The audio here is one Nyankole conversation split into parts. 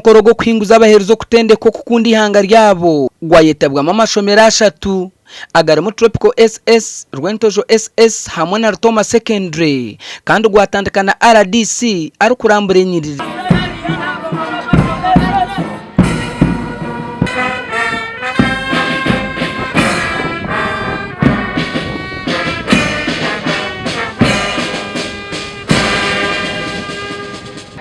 Omukoro gw'okuhinguza abaheereza okutendekwa okukunda eihanga ryabo gwayetabwamu amashomero ashatu agarimu Tropical SS, Rwentojo SS hamwe na Rutooma Secondary kandi gwatandika na rdc arikurambura enyiriri.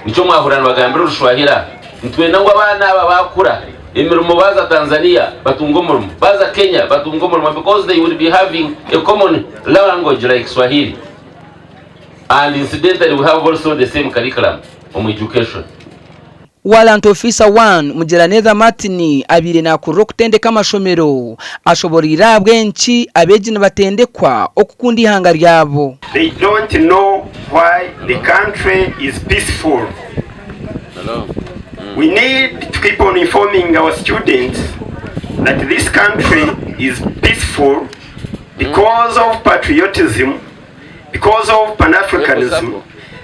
Nikyo mwahurira nibagambira Orushwahili aha, Nitwenda ngu abaana aba baakura, emirimo baaza Tanzania batunge omurimo, baaza Kenya batunge omurimo because they will be having a common language like Swahili and incidentally we have also the same curriculum omu education. Warrant Officer I Mugiraneza Martin abaire nakurira okutendeka amashomero ashoboreire ahabw'enki abeegi nibatendekwa okukunda eihanga ryabo. They don't know why the country is peaceful. We need to keep on informing our students that this country is peaceful because of patriotism, because of Pan-Africanism,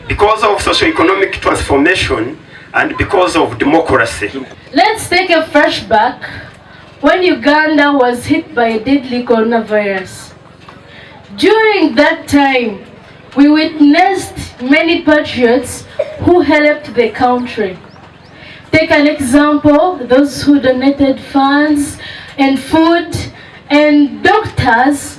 because of socio-economic transformation and because of democracy. Let's take a flashback when Uganda was hit by a deadly coronavirus. During that time, we witnessed many patriots who helped the country. Take an example, those who donated funds and food and doctors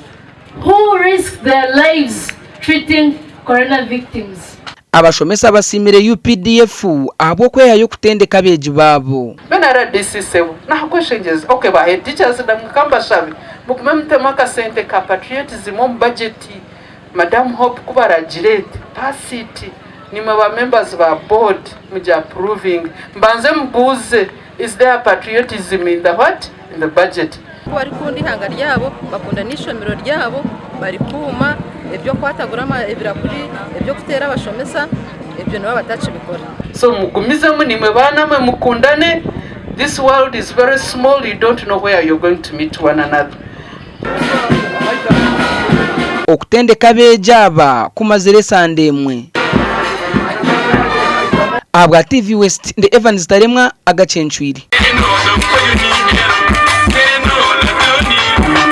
who risked their lives treating corona victims. Abashomesa basiimire UPDF ahabw'okwehayo kutendeka abeegi baabo. Mbwenu rdc sebo nakweshengyereza ok ba head teachers namwe kambashabe mugume mutemu akasente ka patriotism omu budget Madam Hope ku baragireete pass it nimwe ba members ba board mugi approvinge mbanze mubuuze is there patriotism in the what in the budget. Ku barikukunda eihanga ryabo, bakunda n'eishomero ryabo, barikuuma eby'okwatagura ebirahuri, eby'okuteera abashomesa, ebyo nibo batakibikora. So mugumizemu nimwe baana mwe mukundane, this world is very small you don't know where you're going to meet one another. Okutendeka abeegi aba kumazire esande emwe. Ahabwa TV West, ndi Evans Taremwa, Agacencwire.